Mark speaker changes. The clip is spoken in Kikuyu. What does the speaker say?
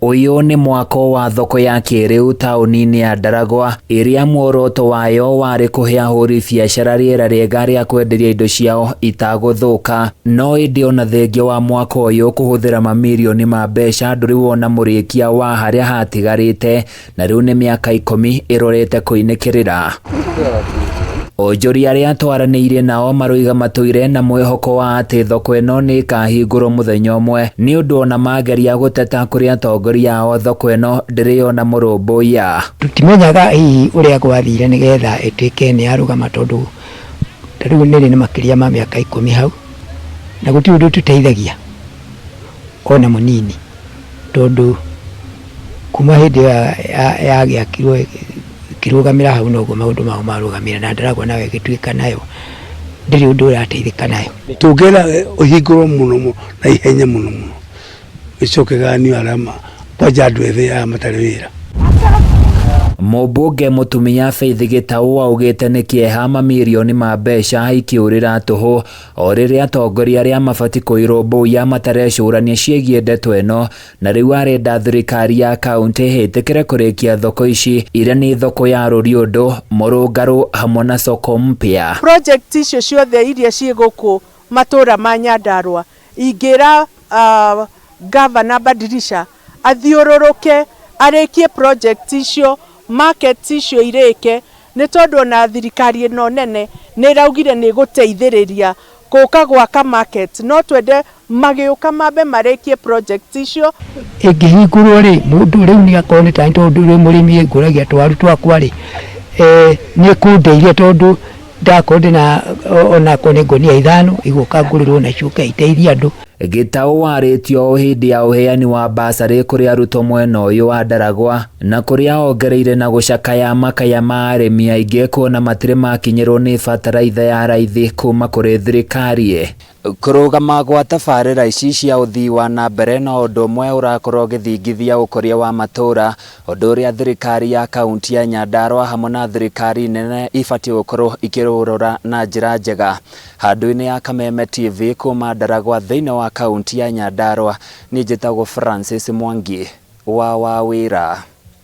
Speaker 1: Ũyũ nĩ mwako wa thoko ya kĩrĩu taũni-inĩ ya Ndaragwa ĩrĩa muoroto wayo warĩ kũhe ahũri biacara rĩera rĩega rĩa kwenderia indo ciao itagũthũka. No ĩndĩ ona thengia wa mwako ũyũ kũhũthĩra mamirioni ma mbeca ndũrĩ wona mũrĩkia wa harĩa hatigarĩte na rĩu nĩ mĩaka 10 ĩrorete kũinĩkĩrĩra. Onjoria arĩa twaranĩirie nao maroiga matũire na mwĩhoko wa atĩ thoko ĩno nĩ ĩkahingũrwo mũthenya ũmwe nĩ ũndũ ona mageria gũteta kũrĩ atongoria ao thoko ĩno ndĩrĩ yona mũrũmbũiya.
Speaker 2: Tũtimenyaga hihi ũrĩa gwathire nĩgetha ĩtuĩke nĩ yarũgama tondũ ta rĩu nĩrĩ nĩ makĩria ma mĩaka 10 hau na gũtirĩ ũndũ tũteithagia ona mũnini tondũ kuma hĩndĩ ĩyo yagĩakirwo ĩkĩrũgamĩra hau noguo maũndũ mao marũgamire na Ndaragwa nayo ĩgĩtuĩka nayo ndĩrĩ ũndũ ũrateithĩka nayo.
Speaker 3: Tũngĩenda ũhingũrwo mũno mũno na ihenya mũno mũno ĩcoke ĩgayanio arĩa kwanja andũ ethĩ aya matarĩ wĩra.
Speaker 1: Mũmbunge mũtumia Faith Gĩtaũ augĩte nĩ kĩeha mamirioni ma mbeca ikĩũrĩra tũhũ o rĩrĩa atongoria arĩa mabatiĩ kũirũmbũiya matarecũrania ciĩgiĩ ndeto ĩno na rĩu arenda thirikari ya kaunti ĩtĩkĩre kũrĩkia thoko ici iria nĩ thoko ya Rũriũndũ, Mũrũngarũ hamwe na soko mpya.
Speaker 4: Project icio ciothe iria ciĩ gũkũ matũra ma Nyandarua ingĩra Governor Badilisha athiũrũrũke arĩkie project icio, market icio irĩke nĩ tondũ ona thirikari ĩno nene nĩ ĩraugire nĩ ĩgũteithĩrĩria gũka gwaka market, no twende magĩũka mambe marĩkie project icio.
Speaker 2: Ĩngĩhingũrwo rĩ mũndũ rĩu nĩ akorwo nĩ tani tondũ rĩ mũrĩmi ngũragia twaru twakwa rĩ nĩ kũndeithia tondũ ndakorwo ndĩna onakorwo nĩ ngũnia 5 igũka ngũrĩrwo na ciũke iteithie andũ.
Speaker 1: Gĩtaũ warĩtio o hĩndĩ ya ũheani wa basarĩ kũrĩ arutwo mwena ũyũ wa Ndaragwa na kũrĩa ongereire na gũcakaya makaya ma arĩmi aingĩ kuona matirĩ makinyĩrwo nĩ bataraitha ya raithi kuma kũrĩ thirikari. Kũrũgama gwa tabarĩra ici cia ũthii wa na mbere no ũndũ ũmwe ũrakorwo ũgĩthingithia ũkũria wa matũũra, ũndũ ũrĩa thirikari ya kaunti ya Nyandarua hamwe na thirikari nene ibatiĩ gũkorwo ikĩũrora na njĩra njega. Handũ-inĩ ya Kameme TV kuma Ndaragwa thĩinĩ wa kaunti ya Nyandarua, niĩ njĩtagwo Francis Mwangi wa Wawĩra.